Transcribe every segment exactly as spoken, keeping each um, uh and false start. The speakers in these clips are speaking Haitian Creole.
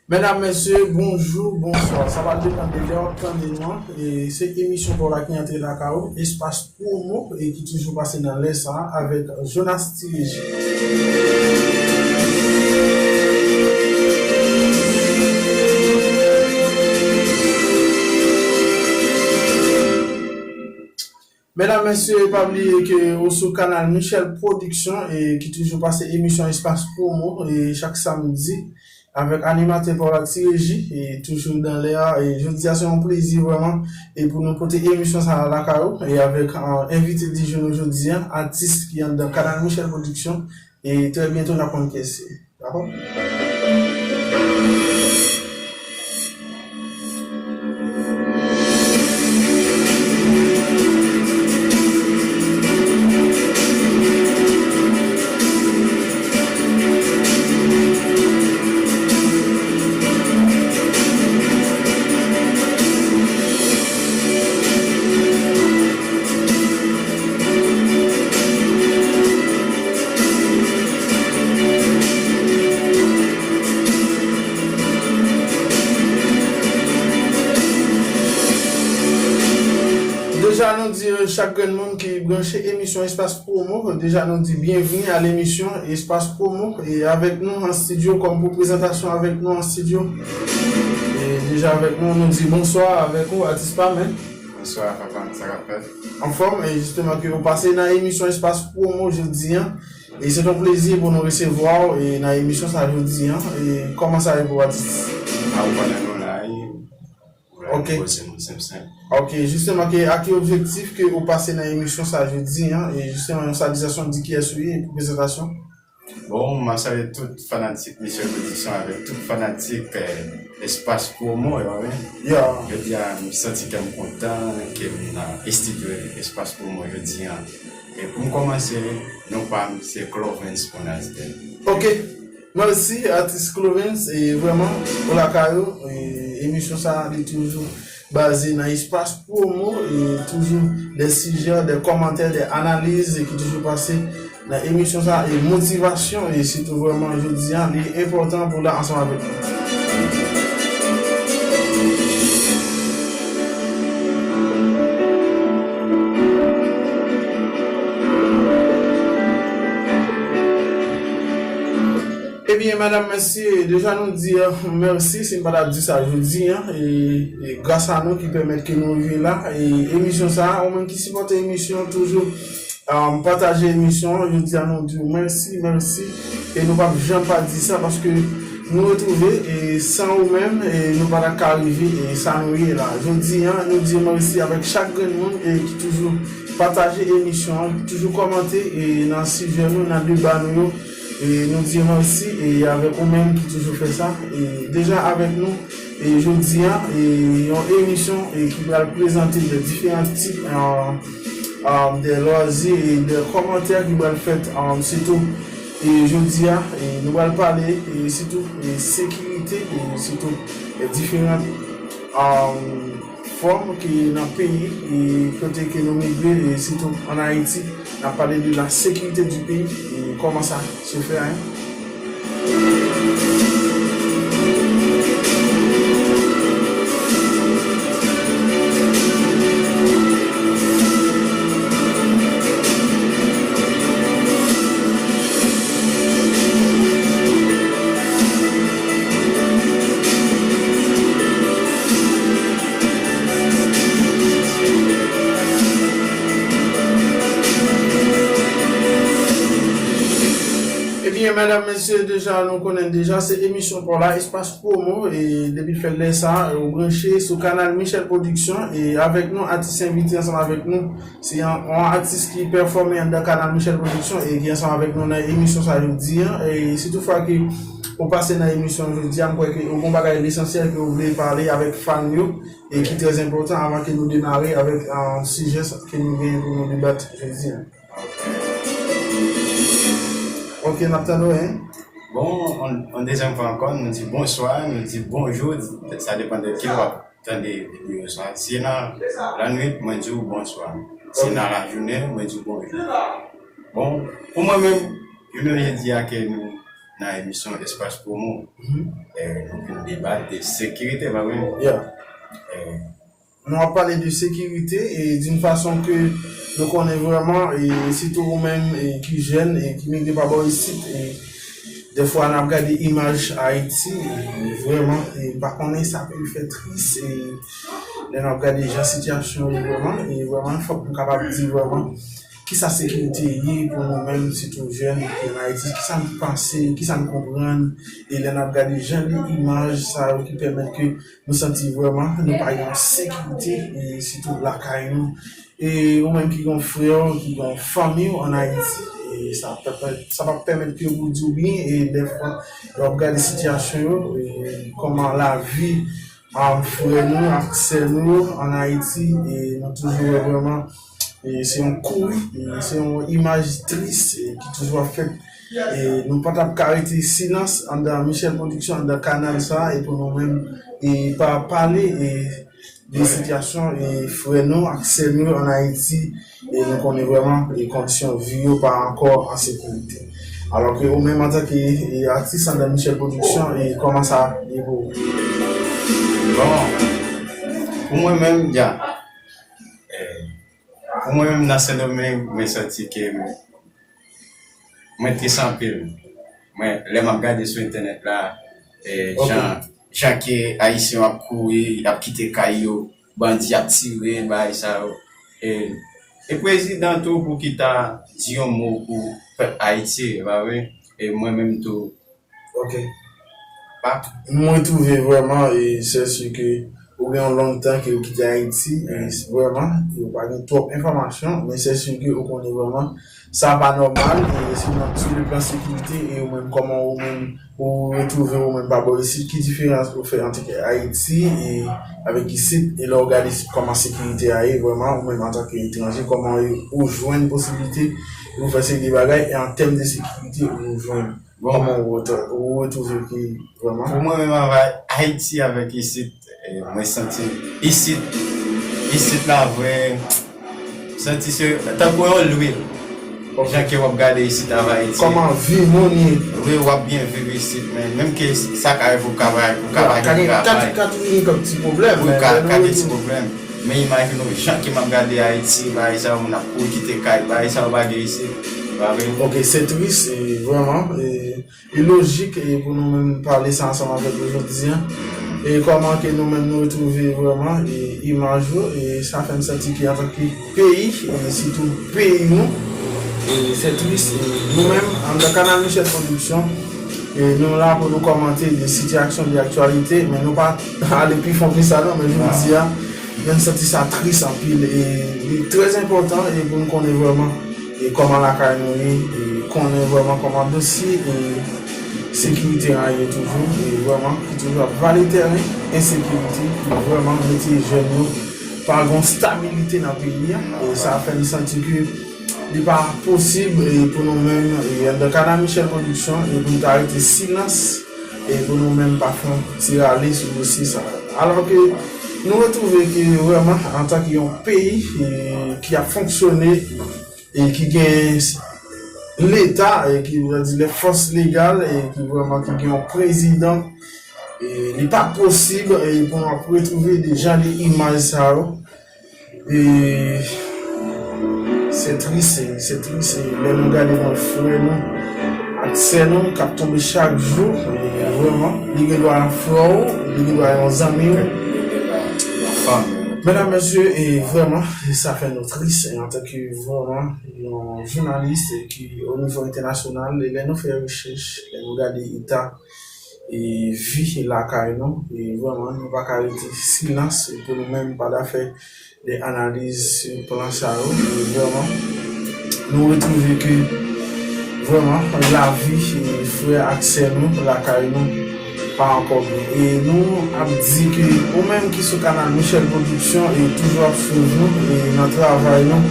Medam, mesye, bonjou, bonswa. Sa va depann de lè w ap tande nou an. E se emisyon pa w la ki antre lakay ou, Espas Pwomo, e ki toujou pase nan lè sa a avèk Jonas Ti Reji. Medam, mesye, pa bliye ke ou sou kanal Michel Production, e ki toujou pase emisyon Espas Pwomo, e chak samdi, avèk animatè pa w la Ti Reji, e toujou nan lè a, e jodi a se yon plezi vrèman, e pou nou pote emisyon sa a lakay ou, e avèk, euh, envite di jou nou jodi a, atis ki anndan kanal Michel Production, e trè byento n ap konn kiyès se. Dakò? Deja nou di, euh, chak grenn moun ki branche emisyon Espas Pwomo, deja nou di byenvni a lemisyon Espas Pwomo. E avèk nou an estidyo, kòm pou prezantasyon avèk nou an estidyo. E deja avèk nou, nou di bonswa avèk ou, atis pa m. Bonswa, papa, sa k ap fèt? Anfòm, e jisteman ke ou pase nan emisyon Espas Pwomo jodi a. E se yon plezi pou nou resevwa w, e nan emisyon sa jodi a. E kòman sa ye pou w, atis? A, ou konnen nou la, e, ou la, ok, pou se moun senp senp. Ok, jisteman, ke, a ki objektif ke ou pase nan emisyon sa jodi a? E jisteman, yon salutasyon, di kiyès ou ye, epi prezantasyon. Bon, m ap salye tout fanatik Michel Production avèk tout fanatik, eh, Espas Pwomo yo, wi. Ya. Jodi a, m santi kè m kontan, ke m nan estidyo Espas Pwomo jodi a. E pou m kòmanse, non pa m, se Clovens Ponasdel. Ok. Mèsi, atis Clovens, e vrèman, ou lakay ou, e emisyon sa a, li toujou baze nan Espas Pwomo, e toujou de sijè, de kòmantè, de analiz, e ki toujou pase nan emisyon sa, e motivasyon, e sitou vrèman jodi a, li enpòtan pou w la ansanm avèk nou. Ebyen, medam, mesye, deja nou di, euh, mèsi, si n pa ta di sa jodi a, e, e gras a nou ki pèmèt ke nou rive la, e emisyon sa a, ou menm ki sipòte emisyon toujou, euh, pataje emisyon an, jodi a nou di w mèsi, mèsi, e nou p ap janm pa di sa, paske nou retwouve, e san ou menm, e nou pa ta ka rive, e sa nou ye la. Jodi a, nou di mèsi avèk chak grenn moun, e ki toujou pataje emisyon an, toujou kòmante, e nan sijè nou, nan deba nou yo, e nou di mèsi, e avèk ou menm ki toujou fè sa. E deja avèk nou, e jodi a, e yon emisyon, e ki pral prezante de diferan tip, euh, euh, de lwazi e de kòmantè ki pral fèt, euh, sitou, e jodi a, e nou pral pale, e sitou, e sekirite, e sitou, e diferan, euh, fòm ke nan peyi, e kote ke nou migre, e sitou ann Ayiti, n ap pale de la sécurité du pays, e kòman sa se fè, hein? Ebyen, medam, mesye, deja, nou konnen deja, se emisyon pa w la, Espas Pwomo, e depi fè lè sa, ou branche sou kanal Michel Production, e avèk nou, atis envite ansanm avèk nou, se yon, yon atis ki pèfòme anndan kanal Michel Production, e ki ansanm avèk nou nan emisyon sa jodi a, e si toutfwa ke ou pase nan emisyon jodi a, m kwè ke ou gon bagay lesansyèl ke ou vle pale avèk fan yo, e ki trè enpòtan avan ke nou demare avèk, euh, sijè sa ke nou genyen pou nou debat jodi a. Ok, n ap tande w, hein? Bon, on, on dezyèm fwa ankò, nou di bonswa, nou di bonjou, sa depann de kilè w ap tande videyo sa. Si e nan lannwit, mwen di w bonswa. Si e nan lajounen, mwen di w bonjou. Bon, pou mwen menm, jounen jodi a ke nou nan emisyon Espas Promo. E, nou vin deba de sekirite, pa vre? Nou ap pale de sekirite e d'une façon ke nou konnen vrèman, e sitou ou menm e ki jèn e ki migre pa bò isit, e dèfwa n ap gade imaj Ayiti, e vrèman, e pa konnen sa pou fè tris, e lè n ap gade jan sitiyasyon yo vrèman, e vrèman fòk nou kapab di vrèman kisa sekirite ye pou nou menm, sitou jèn ki ann Ayiti, kisa n panse, kisa n konprann, e lè n ap gade jan de imaj sa yo ki pèmèt ke nou santi vrèman nou pa gen sekirite, e sitou lakay nou. E ou menm ki gen frè w, ki gen fanmi w ann Ayiti, e sa p ap pèmèt ke yo pou di w byen, e dèfwa w ap gade sitiyasyon yo, e kòman lavi a frè nou ak sè nou yo ann Ayiti, e nou toujou wè vrèman, e se yon kouri, e se yon imaj tris, e ki toujou ap fèt. E nou pa t ap ka rete silans anndan Michel Production, anndan kanal sa, e pou nou menm, e pa pale, e de sitiyasyon, e frè nou ak sè nou yo ann Ayiti, e nou konnen vrèman, e kondisyon vi yo pa ankò an sekirite. Alò ke ou menm antanke, e atis anndan Michel Production, e kòman sa ye pou ou? Bon, pou mwen menm, dja, e, pou mwen menm nan Sendomeng, mwen santi ke mwen tris anpil. Mwen, lè m ap gade sou entènèt la, e, jan, jan ke Ayisyen yo ap kouri, y ap kite kay yo, bandi ap tire, bagay sa yo. E, e prezidan tou pou ki ta di yon mo pou pèp Ayiti, pa vre? E mwen menm tou. Ok. Mwen twouve vrèman, e se si ke ou gen yon long tan ke ou kite Ayiti, e vrèman, ou pa gen twòp enfòmasyon, men se si ke ou konnen vrèman, sa pa nòmal, e sou le plan sekirite, e ou menm, kòman ou menm, ou retwouve ou menm pa bò isit, ki diferans ou fè ant Ayiti e avèk isit, e lè ou gade isit kòman sekirite a ye, vrèman, ou menm antanke etranje, kòman ou jwenn posiblite pou fè seri de bagay, e an tèm de sekirite, ou jwenn Bon, kòman ou retwouve ki vrèman? Pou mwen menm, avè Ayiti avèk isit, e, mwen santi isit, isit la vre, santi se tankou yon lwil. Jan ke w ap gade isit avè Ayiti. Kòman vi moun ye? Wi, w ap byen viv isit, men menm ke sa ka rive ou ka pa gen travay. Ka toujou gen kèk ti pwoblèm. Wi, ka gen ti pwoblèm. Men imajine w, jan ke m ap gade Ayiti, bagay sa yo, moun ap kouri kite kay, bagay sa yo pa gen isit. Pa vre? Ok, se tris, e, vrèman. E, E lojik e pou nou menm pale sa ansanm avèk nou jodi a. E kòman ke nou menm nou retwouve vrèman e imaj yo, e sa fè m santi ke antanke peyi, e sitou peyi nou, e se tris, e nou menm anndan Kanal Michel Production, e nou la pou nou kòmante de sitiyasyon, de aktyalite, men nou pa ale pi fon ke sa non, men jodi a, men m santi sa tris anpil, e li trè enpòtan, e pou n konnen vrèman e kòman lakay nou ye, e konnen vrèman kòman dosye e sekirite a ye toujou, e vrèman ki toujou ap vale tèren, ensekirite ki vrèman mete jèn yo pa gon stabilite nan peyi a. E sa fè m santi ke li pa posib, e pou nou menm, e anndan Kanal Michel Production, e pou nou ta rete silans, e pou nou menm pa fè yon ti rale sou dosye sa. Alò ke nou retwouve ke vrèman antanke yon peyi, e ki ap fonksyone, e ki gen leta, e ki vle di lè fòs legal, e ki vrèman ki gen yon prezidan, e li pa posib, e pou n ap retwouve de jan de imaj sa yo. E se tris, e se tris, e lè nou gade nan frè nou ak sè nou k ap tonbe chak jou, e vrèman, li gen dwa yon frè w, li gen dwa yon zanmi w. Medam, mesye, e vrèman, e sa fè nou tris, e antanke vrèman yon jounalis ki o nivo entènasyonal, e lè nou fè rechèch, lè nou gade eta e vi lakay nou, e vrèman, nou pa ka rete silans, e pou nou menm pa ta fè de analiz sou plan sa yo, e vrèman, nou retwouve ke vrèman, lavi, e frè ak sè nou, lakay nou, pa ankò byen. E nou ap di ke ou menm ki sou kanal Michel Production e toujou ap swiv nou e nan travay nou,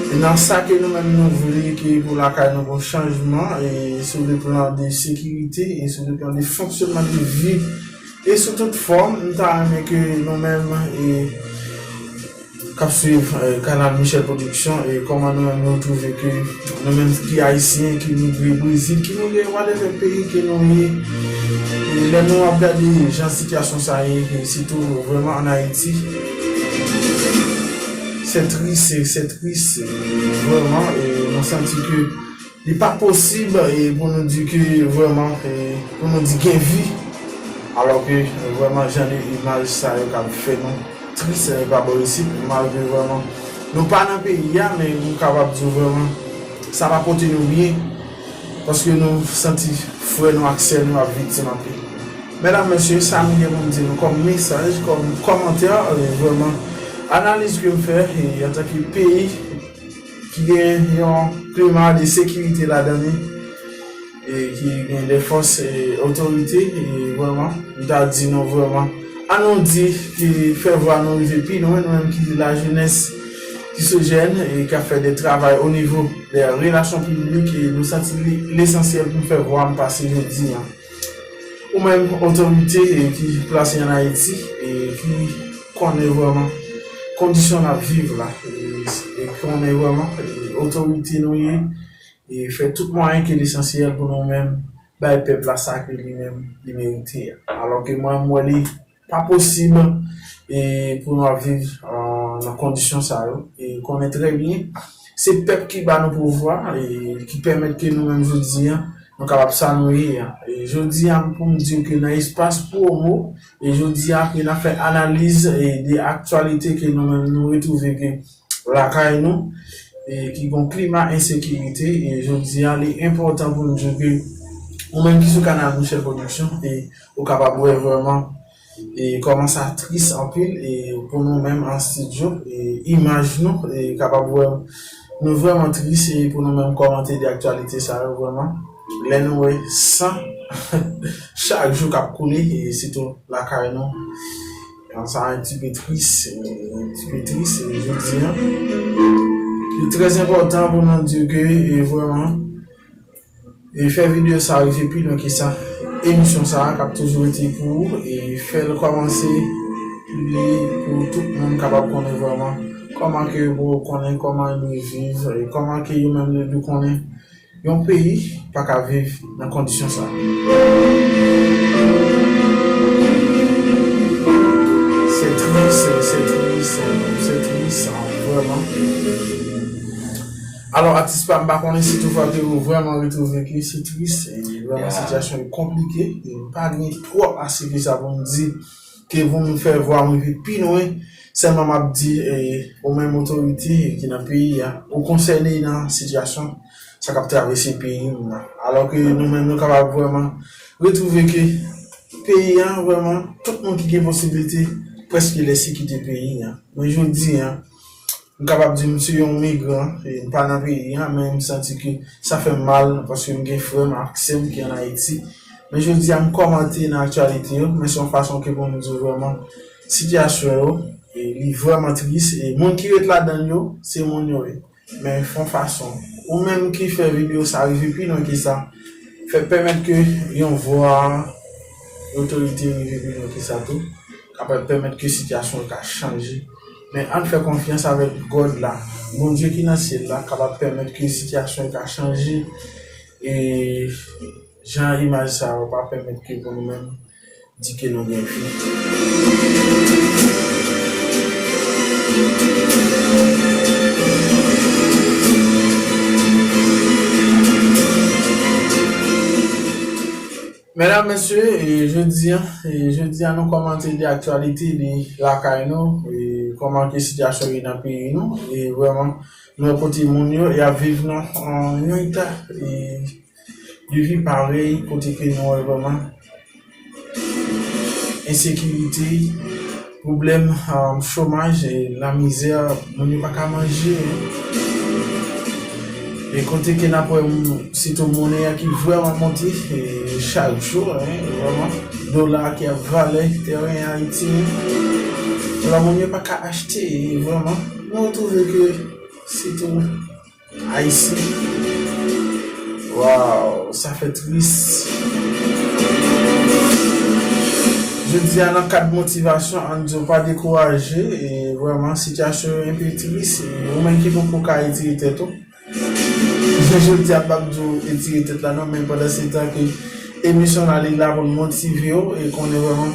e nan sa ke nou menm nou vle ke pou lakay nou gon chanjman e sou le plan de sekirite e sou le plan de fonksyonman de vi e sou tout fòm, m ta renmen ke nou menm e k ap swiv, eh, kanal Michel Production, e kòman nou menm nou twouve ke nou menm ki ayisyen, ki migre Brezil, ki migre whatever peyi ke nou ye, e lè nou ap gade jan sitiyasyon sa ye, e sitou vrèman ann Ayiti, se tris, se tris, vrèman, e nou santi ke li pa posib, e pou nou di ke vrèman, e pou nou di gen vi, alò ke, e vrèman jan de imaj sa yo k ap fè nou tris, e pa bò isit, malgre vrèman nou pa nan peyi a, men nou kapab di vrèman sa pa pote nou byen, paske nou santi frè nou ak sè nou ap viktim anpil. Medam, mesye, sa m gen pou m di nou kòm mesaj, kòm kòmantè, e vrèman analiz ke m fè, e antanke peyi ki gen yon klima de sekirite ladan li, e ki gen de fòs, e otorite, e vrèman, m ta di nou vrèman, ann nou di ki fè vwa nou rive pi lwen, nou menm ki lajenès, ki sou jèn, e k ap fè de travay o nivo de relasyon piblik, e nou santi li lesansyèl pou n fè vwa n pase jodi a. Ou menm, otorite, e ki plase ann Ayiti, e ki konnen vrèman kondisyon n ap viv la, e, e konnen vrèman, e, otorite nou ye, e fè tout mwayen ke lesansyèl pou nou menm bay pèp la sa ke li menm li merite a. Alò ke mwen, m wè li pa posib, e pou nou ap viv, e, nan kondisyon sa yo, e konnen trè byen, se pèp ki ba nou pouvwa, e ki pèmèt ke nou menm jodi a, nou kapab sa nou ye a. E jodi a, pou m di w ke nan espas pwomo, e jodi a, ke n ap fè analiz, e de aktyalite ke nou menm nou retwouve ke lakay nou, e ki gon klima ensekirite, e jodi a, li enpòtan pou nou di ke ou menm ki sou kanal Michel Production, e ou kapab wè vrèman, e kòman sa tris anpil, e pou nou menm an estidyo, e imaj nou, e kapab wè nou vrèman tris, e pou nou menm kòmante de aktyalite sa yo vrèman. Lè nou wè san chak jou k ap koule, e sitou lakay nou, sa un petit peu triste, e un petit peu triste, e jodi a. Li trè enpòtan pou nou di ke, e vrèman, e fè videyo sa rive pi lwen ke sa. Emisyon sa k ap toujou rete pou ou, e fè l kòmanse li pou tout moun kapab konnen vrèman kòman ke yo konnen kòman yo dwe viv, e kòman ke yo menm yo dwe konnen yon peyi pa ka viv nan kondisyon sa. Se tris, se tris, se tris, vrèman. Alò, atis pa m, pa konnen si toutfwa ke ou vrèman retwouve ke se tris, e vrèman sitiyasyon yo konplike, e m pa gen twòp ase ke sa pou m di ke pou m fè vwa m rive pi lwen, sèlman m ap di, e, ou menm otorite ki nan peyi a, ou konsène nan sitiyasyon sa k ap travèse peyi m nan. Alò ke nou menm nou kapab vrèman retwouve ke peyi a vrèman, tout moun ki gen posiblite prèske lèse kite peyi a. Men jodi a, m kapab di m se yon migran, e m pa nan peyi a, men m santi ke sa fè m mal, paske m gen frè m ak sè m ki ann Ayiti. Men jodi a, m kòmante nan aktyalite yo, men se yon fason ke pou m di w vrèman, sitiyasyon yo, e li vrèman tris, e moun ki ret ladan l yo, se moun yo ye. Men fè yon fason, ou menm ki fè videyo sa rive pi lwen ke sa, fè pèmèt ke yon vwa otorite rive pi lwen ke sa tou, kapab pèmèt ke sitiyasyon yo ka chanje. Men ann fè konfyans avèk God la, Bondye ki nan syèl la, kapab pèmèt ke sitiyasyon yo ka chanje, e jan imaj sa yo pa pèmèt ke pou nou menm di ke nou gen vi. Medam, mesye, e jodi a, e jodi a nou kòmante de aktyalite de lakay nou, e kòman ke sitiyasyon ye nan peyi nou, e vrèman, nou wè kote moun yo, y ap viv nan, nan yon eta, e de vi parèy, kote ke nou wè vrèman ensekirite, pwoblèm, um, chomaj, e lamizè, moun yo pa ka manje. E kote ke n ap wè, m, sitou monnen an ki vrèman monte, e chak jou, en, vrèman, dola ki ap vale tèren Ayiti, alò moun yo pa ka achte, e vrèman, nou twouve ke sitou Ayisyen. Waw, sa fè tris. Jodi a, nan kad motivasyon, ann di w pa dekouraje, e Vrèman, sitiyasyon yo enpe tris, e ou menm ki poko ka etire tèt ou. Jodi a, m p ap di w etire tèt la non, men pandan se tan ke emisyon la, li la pou l motive w, e konnen vrèman,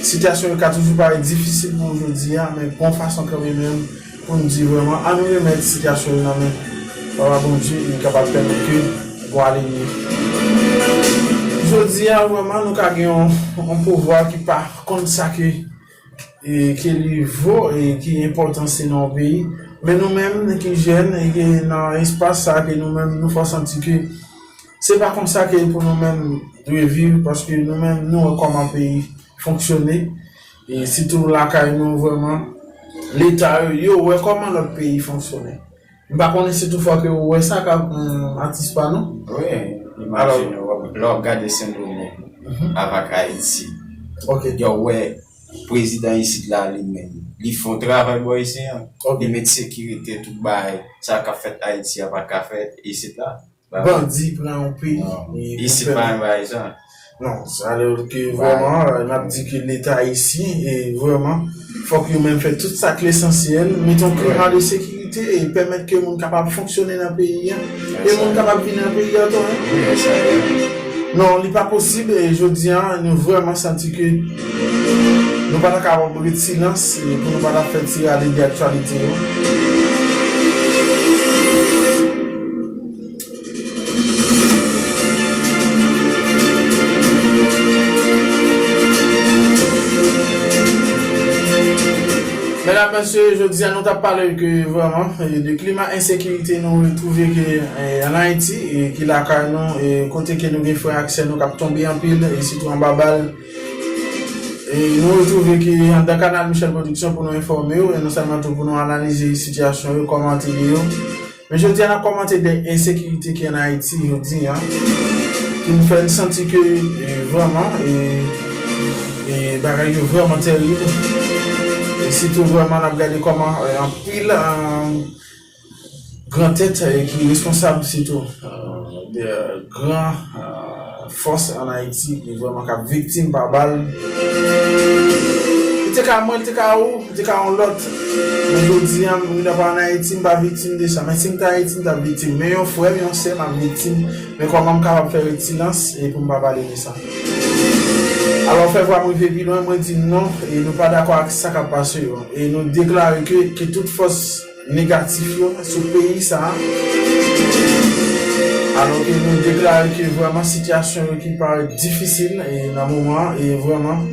sitiyasyon yo ka toujou parèt difisil pou w jodi a, men gon fason kanmenm pou n di vrèman, ann remèt sitiyasyon yo nan men Papa Bondye, li kapab pèmèt ke w ale mye. Jodi a, vrèman, nou ka gen yon, yon pouvwa ki pa konn sa ke e, ke li vo e ki enpòtans li nan yon peyi. Men nou menm ki jèn e ki nan espas sa ke nou menm nou fò santi ke se pa konsa ke pou nou menm dwe viv, paske nou menm nou wè kòman peyi fonksyone, e sitou lakay nou vrèman, leta yo, yo wè kòman lòt peyi fonksyone. M pa konnen si toutfwa ke ou wè sa ka, um, atis pa nou. Wi, imajine w, lè w ap gade Sendomeng avèk Ayiti. Ok. Yo wè prezidan isit la li menm, li fè yon travay bò isi an. Ok. Li met sekirite, tout bagay. Sa k ap fèt Ayiti a pa ka fèt isit la. Bandi pran yon peyi. Non. Isit pa yon bagay sa. Non, alò ke vrèman, euh, n ap di ke Leta isi, e vrèman, fòk yo menm fè tout sa k lesansyèl, mete yon klima de sekirite e pèmèt ke moun kapab fonksyone nan peyi a, e moun kapab vini nan peyi a tou, hein. Non, li pa posib, e jodi a, nou vrèman santi ke nou pa ta kapab ret silans, e pou nou pa ta fè tirade de aktyalite yo. Medam, mesye, jodi a nou t ap pale ke vrèman, e, de klima ensekirite nou retwouve ke, e, ann Ayiti, e, ki lakay nou, e, kote ke nou gen frè ak sè nou k ap tonbe anpil, e sitou anba bal. E nou retwouve ke anndan Kanal Michel Production pou nou enfòme w, e non sèlman tou pou nou analize sitiyasyon yo, kòmante yo. Men jodi a, n ap kòmante de ensekirite ki ann Ayiti jodi a, ki n fè n santi ke, e, vrèman, e, e, bagay yo vrèman tèrib. E sitou vrèman, n ap gade kòman, e, anpil, e, gran tèt, e, ki responsab sitou, e, de, e, gran, e, fòs ann Ayiti ki vrèman k ap viktim pa bal. Li te ka mwen, li te ka ou, li te ka yon lòt. Men jodi a, m nan pa ann Ayiti, m pa viktim de sa. Men si m te Ayiti, m t ap viktim. Men yon frè m, yon sè m ap viktim. Men kòman m kapab fè ret silans e pou m pa pale de sa? Alò, fè vwa m rive pi lwen, mwen di non, e nou pa dakò ak sa k ap pase yo. E nou deklare ke, ke tout fòs negatif yo sou peyi sa a. Alò ke nou deklare ke vrèman sitiyasyon yo ki parèt difisil, e, nan moman an, e vrèman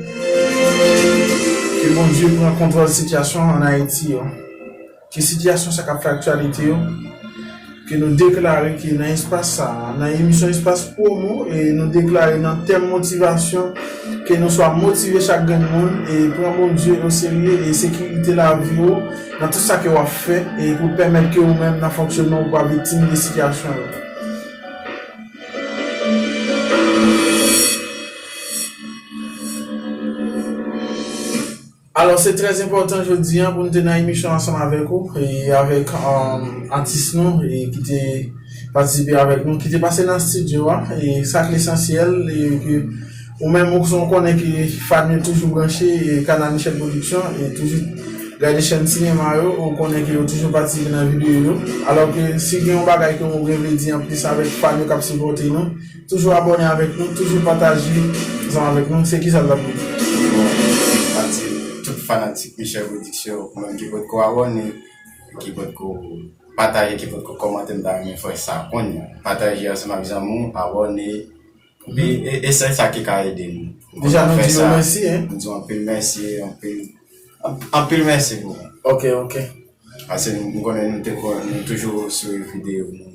ke Bondye pran kontwòl sitiyasyon ann Ayiti yo. Ke sitiyasyon sa k ap fè aktyalite yo, ke nou deklare ke nan espas sa a, nan emisyon Espas Pwomo, e nou deklare nan tèm motivasyon, ke nou swa motive chak grenn moun e pran Bondye oserye e sekirite lavi w nan tout sa ke w ap fè e pou pèmèt ke ou menm nan fonksyonman ou pa viktim de sitiyasyon yo. Alò, se trè enpòtan jodi a pou n te nan emisyon ansanm avèk ou, e avèk, um, atis nou, e ki te patisipe avèk nou, ki te pase nan estidyo a, e sa k lesansyèl, e ke ou menm ou konnen ke fan yo toujou branche, e Kanal Michel Production, e toujou gade chèn sinema yo, ou konnen ke yo toujou patisipe nan videyo yo. Alò ke si gen yon bagay ke ou gen vle di anplis avèk fan yo k ap sipòte nou, toujou abòne avèk nou, toujou pataje ansanm avèk nou. Se kisa l t ap di? Bon, m ap di tout fanatik Michel Production, ou menm ki potko abòne, ki potko pataje, ki potko kòmante, m ta renmen fè sa kounye a. Pataje ansanm ak zanmi w, abòne. Epi, e, e se sa ki ka ede nou. Deja, nou di yo mèsi, hein? Nou di w anpil mèsi, anpil, anp-, anpil mèsi pou ou. Ok, ok. Paske nou, nou konnen nou te kon-, nou toujou swiv videyo nou.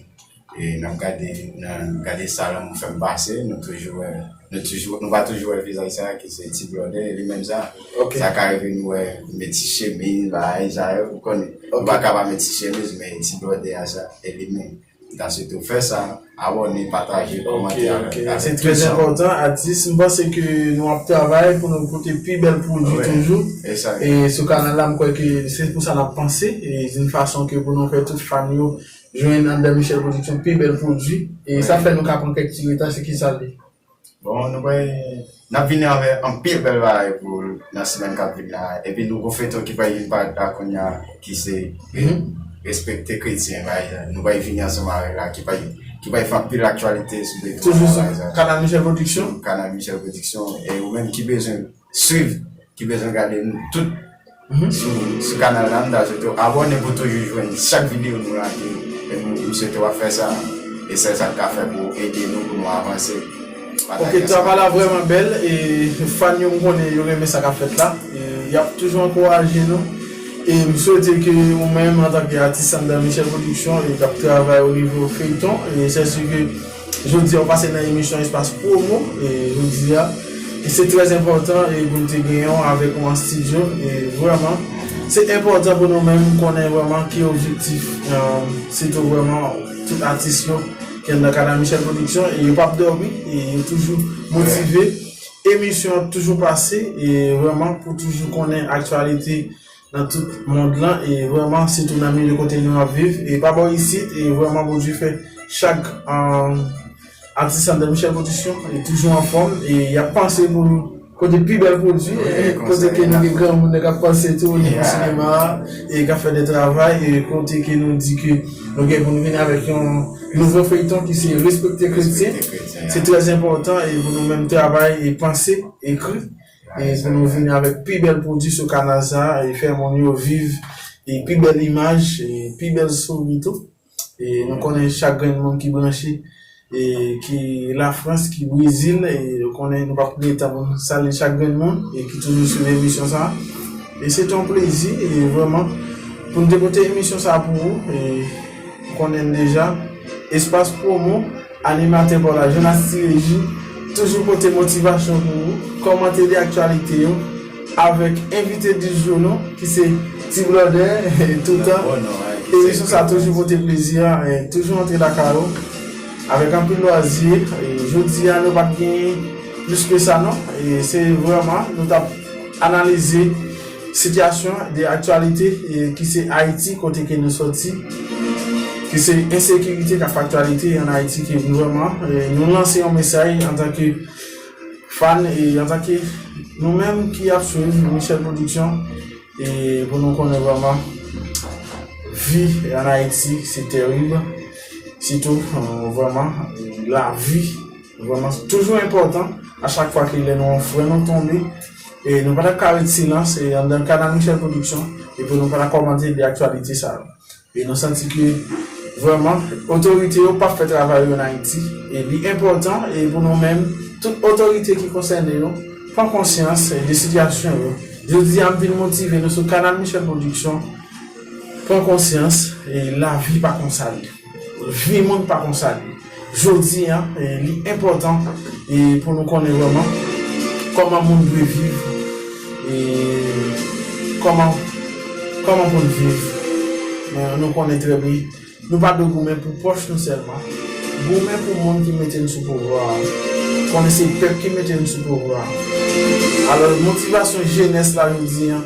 E n ap gade, n ap gade sa lanmou fè m pase, nou toujou wè, nou toujou, nou pa toujou wè vizaj sa ki se Ti Blòdè, e li menm sa. Ok. Sa ka rive nou wè met ti chemiz, bagay sa yo, ou konnen. Ok. Nou pa ka pa met ti chemiz, men Ti Blòdè a sa, e li menm. M ta swete w fè sa, abòne, pataje, kòmante avèk, avèk tout sa. Ok, ok. Se trè enpòtan, atis. M panse ke nou ap travay pou nou pote pi bèl pwodui toujou. Wi, e sa. E sou kanal la, m kwè ke se pou sa n ap panse, e yon fason ke pou nou fè tout fan yo jwenn anndan Michel Production pi bèl pwodui. E sa fè nou ka pran kèk ti reta, se kisa l ye? Bon, nou bay N ap vini avèk anpil bèl bagay pou nan semèn k ap vin la. Epi nou gon feyton ki pral vin parèt la kounye a, ki se Respekte Kretyen, bagay sa. Nou pral vini ansanm avèk la, ki pral, ki pral fè anpil aktyalite sou feyton Toujou sou bagay sa. Kanal Michel Production. Sou Kanal Michel Production. E ou menm ki bezwen swiv, ki bezwen gade nou tout sou, sou kanal la, m ta swete w abòne pou toujou jwenn chak videyo nou lage. E m, m swete w ap fè sa. E sèl sa k ka fè pou ede nou, pou nou avanse. Ok, travay la vrèman bèl. E fan yo, m konnen yo renmen sa k ap fèt la. E y ap toujou ankouraje nou. E m swete ke ou menm, antanke atis anndan Michel Production, e k ap travay o nivo feyton, e sèsi ke jodi a w pase nan emisyon Espas Pwomo, e jodi a, e se trè enpòtan, e pou n te genyen w avèk ou an estidyo, e vrèman, se enpòtan pou nou menm konnen vrèman ki objektif, e, sitou vrèman tout atis yo ki anndan Kanal Michel Production, e yo p ap dòmi, e yo toujou motive. Emisyon ap toujou pase, e vrèman pou toujou konnen aktyalite nan tout mond lan, e vrèman, sitou nan milye kote nou ap viv, e pa bò isit, e vrèman, Bondye fè chak, um, atis anndan Michel Production, e toujou anfòm, e y ap panse pou kote pi bèl pwodui, e kote ke nou gen granmoun nan k ap panse tou o nivo sinema a, e k ap fè de travay, e kote ke nou di ke nou gen pou nou vin avèk yon nouvo feyton ki se Respekte Kretyen. Se trè enpòtan, e pou nou menm travay, e panse, ekri, e pou nou vin avèk pi bèl pwodui sou kanal sa, e fè moun yo viv, e pi bèl imaj, e pi bèl souri tou. E nou konnen chak grenn moun ki branche, e ki Lafrans, ki Brezil, e nou konnen nou p ap pran tan pou nou salye chak grenn moun, e ki toujou swiv emisyon sa. E se te yon plezi, e vrèman, pou n te pote emisyon sa pou ou, e ou konnen deja, Espas Pwomo, animatè pa w la, Jonas Ti Reji, toujou pote motivasyon pou ou, kòmante de aktyalite yo, avèk envite di jou nou, ki se Ti Blòdè, toutan. Emisyon sa toujou pote plezi, e toujou antre lakay ou, avèk anpil lwazi. E jodi a, nou pa t gen plis ke sa, non. E se vrèman, nou t ap analize sitiyasyon de aktyalite, e, ki se Ayiti, kote ke nou sòti, ki se ensekirite k ap aktyalite an Ayiti, ke vrèman, e, nou lanse yon mesaj antanke fan, e, antanke nou menm ki ap swiv Michel Production, e, pou nou konnen vrèman vi an Ayiti, se terib, sitou, e, vrèman, e, lavi, vrèman, toujou enpòtan, a chak fwa ke lè nou wè yon frè nou tonbe, e nou pa t ap ka ret silans, e anndan Kanal Michel Production, e pou nou pa t ap kòmante de aktyalite sa yo. E nou santi ke vrèman, otorite yo p ap fè travay yo an Ayiti, e li enpòtan, e pou nou menm, tout otorite ki konsène yo, pran konsyans, e, de sitiyasyon yo. Jodi a, m vin motive nou sou Kanal Michel Production, pran konsyans, e lavi pa konsa l ye. Vi moun pa konsa l ye. Jodi a, e, li enpòtan, e, pou nou konnen vrèman kòman moun dwe viv, e, kòman, kòman pou n viv. Men nou konnen trè byen, nou pa dwe goumen pou pòch nou sèlman. Goumen pou moun ki mete n sou pouvwa a. Konnen se pèp ki mete n sou pouvwa a. Alò, motivasyon jenès la jodi a,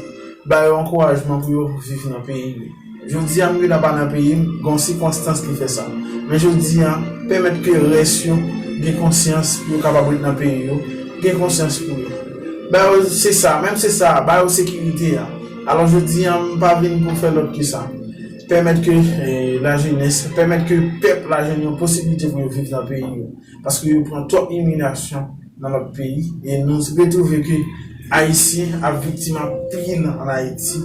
ba yo ankourajman pou yo viv nan peyi yo. Jodi a, m gentan pa nan peyi m, gen yon sikonstans ki fè sa. Men jodi a, pèmèt ke rès yo gen konsyans pou yo kapab ret nan peyi yo, gen konsyans pou yo. Ba yo, se sa, menm se sa, ba yo sekirite a. Alò, jodi a, m pa vin pou fè lòt ke sa. Pèmèt ke, eh, lajenès, pèmèt ke pèp la jwenn yon posiblite pou yo viv nan peyi yo. Paske yo pran twòp imilyasyon nan lòt peyi, e nou retwouve ke Ayisyen ap viktim anpil an Ayiti.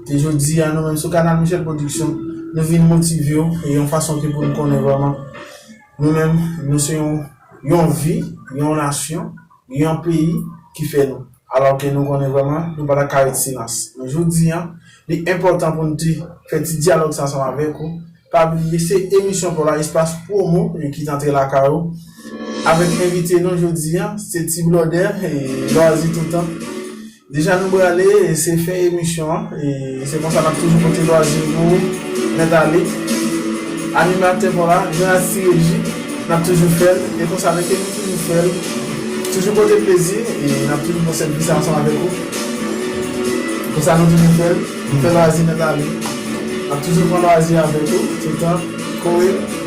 E jodi a, nou menm sou Kanal Michel Production, nou vin motive w, e yon fason ke pou nou konnen vrèman, nou menm, nou se yon, yon vi, yon nasyon, yon peyi ki fè nou. Alò ke nou konnen vrèman, nou pa ta ka ret silans. Men jodi a, li enpòtan pou nou te fè ti dyalòg sa ansanm avèk ou. Pa bliye, se emisyon pa w la, Espas Pwomo, e ki t antre lakay ou. Avèk envite nou jodi a, se Ti Blòdè, e Lwazi Toutan. Deja nou prale, e se fen emisyon an, e se konsa n ap toujou pote Lwazi pou ou, nèt ale. Animatè pa w la, Jonas Ti Reji, n ap toujou fè l, e konsa men ke nou toujou fè l. Toujou pote plezi, e n ap toujou pran sèvis ansanm avèk ou. Konsa nou toujou fè l, fè Lwazi nèt ale. N ap toujou pran Lwazi avèk ou, toutan, kore.